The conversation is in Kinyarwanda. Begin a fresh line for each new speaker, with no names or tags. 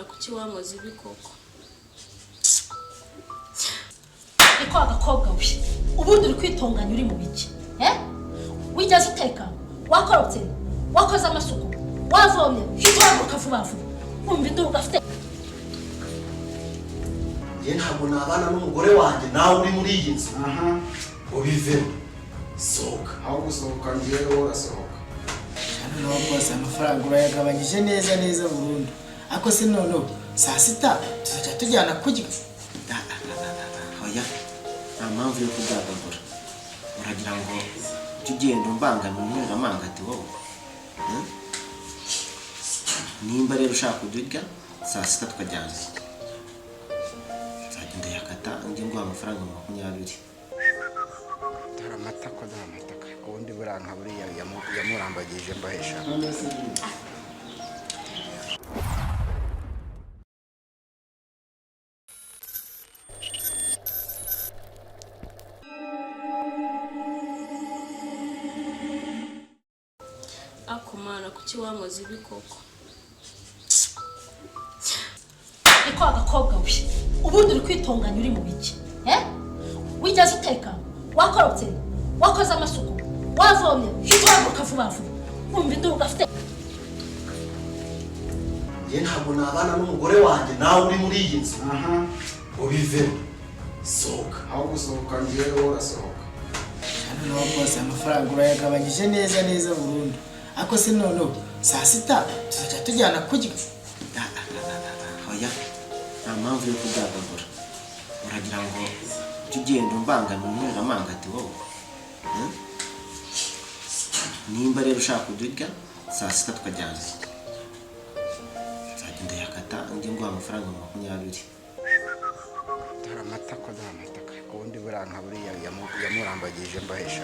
Kuki wankoze ibi koko?
Niko agakobwa we, ubundi uri kwitonganya uri mu biki? Eh, wigeze uteka? Wakorotse? Wakoze amasuku? Wavomye? Hita uhaguruka vuba vuba, wumva induru gafite.
Njye ntabwo nabana n'umugore wanjye nawe uri muri iyi nzu. Ubivemo, sohoka.
Aho gusohoka, ngewe urasohoka.
Noneho rwose amafaranga urayagabanyije neza neza burundu. Ariko se noneho saa sita tuzajya tujyana kurya?
Oya, nta mpamvu yo kubyagagura. Uragira ngo ujye ugenda umbangamira umweramanga ati wowe? Hmm? Nimba rero ushaka kujya urya saa sita tukajyana, nzagenda yakata njye nguha amafaranga 20.
Dore amatako, dore amatako. Ubundi buriya nka buriya yamurambagije mbahesha.
Ako Mana, kuki wankoze ibi koko?
Niko agakobwa we, ubundi uri kwitonganya uri mu biki? Eh, wigeze uteka? Wakorotse? Wakoze amasuku? Wavomye? Hita uhaguruka vuba vuba, wumva induru gafite.
Njye ntabwo nabana n'umugore wanjye nawe uri muri iyi nzu. Ubivemo, sohoka.
Aho gusohoka, ngewe urasohoka.
Noneho rwose amafaranga urayagabanyije neza neza burundu. Ariko se noneho saa sita tuzajya tujyana kurya?
Oya, nta mpamvu yo kubyagagura. Uragira ngo ujye ugenda umbangamira umweramanga ati wowe? Hmm? Nimba rero ushaka kujya urya saa sita tukajyana, nzagenda yakata njye nguha amafaranga 20.
Dore amatako, dore amatako. Ubundi buriya nka buriya yamurambagije mbahesha.